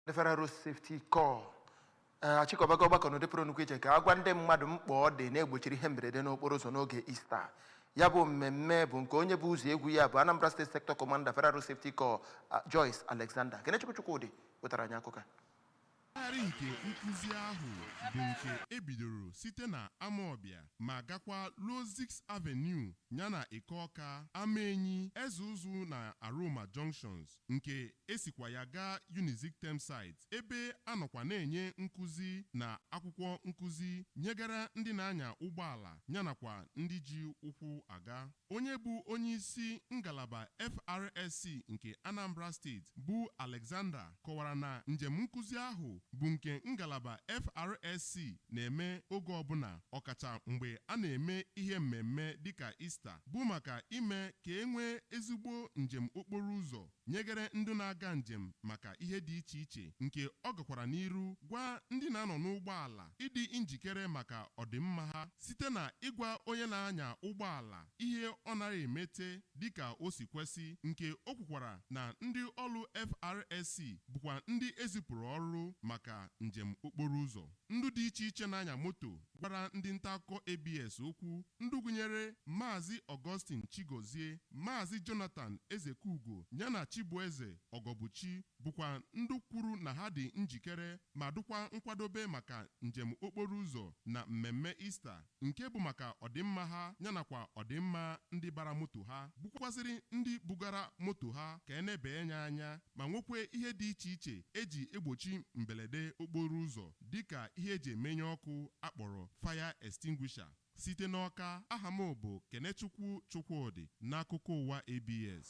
Ndị Federal Road Safety Corps achịkọbago ọgbakọ n'ụdị pụrụ nnukwu iche ka a gwa ndị mmadụ mkpa ọ dị na-egbochiri ihe mberede n'okporo ụzọ n'oge Ista. Ya bụ mmemme bụ nke onye bụ ụzọ egwu ya bụ Anambra State Sector Commander, Federal Road Safety Corps, Joyce Alexander. Kenechukwu Chukwudị wetara anyị akụkọ a. Ntụgharị nke nkụzi ahụ bụ nke ebidoro site na Amawbịa ma gakwa ruo Zik Avenue yana Eke Ọka, Amaenyi, Eze Ụzụ na Aroma Junctions, nke esikwa ya gaa Unizik Thameside, ebe a nọkwa na-enye nkụzi na akwụkwọ nkụzi nyegara ndị na-anya ụgbọala yanakwa ndị ji ụkwụ aga. Onye bụ onye isi ngalaba FRSC nke Anambra Steeti bụ Alexander kọwara na njem nkụzi ahụ bụ nke ngalaba FRSC na-eme oge ọbụla, ọkacha mgbe a na-eme ihe mmemme dịka Ista, bụ maka ime ka e nwee ezigbo njem okporo ụzọ nyegere ndị na-aga njem maka ihe dị iche iche, nke ọ gakwara n'iru gwa ndị na-anọ n'ụgbọala ịdị njikere maka ọdịmma ha site na ịgwa onye na-anya ụgbọala ihe ọ naghị emete dịka o si kwesị, nke o kwukwara na ndị ọrụ FRSC bụkwa ndị ezipụrụ ọrụ maka njem okporo ụzọ. Ndị dị iche iche na-anya moto gwara ndị nta akụkọ ABS okwu, ndị gụnyere Maazị Augustine Chigozie, Maazị Jonathan Ezekugo yana Chibueze Ọgọbụchi, bụkwa ndị kwuru na ha dị njikere ma dụkwa nkwadobe maka njem okporo ụzọ na mmemme Ista, nke bụ maka ọdịmma ha yanakwa ọdịmma ndị bara moto ha, bụkwazịrị ndị bugara moto ha ka enebe ya anya ma nwekwe ihe dị iche iche eji egbochi mberede okporo ụzọ, dịka ihe eji emenye ọkụ akpọrọ fire extinguisher. Site n'Ọka, aha m bụ Kenechukwu Chukwudị n'akụkọ ụwa ABS.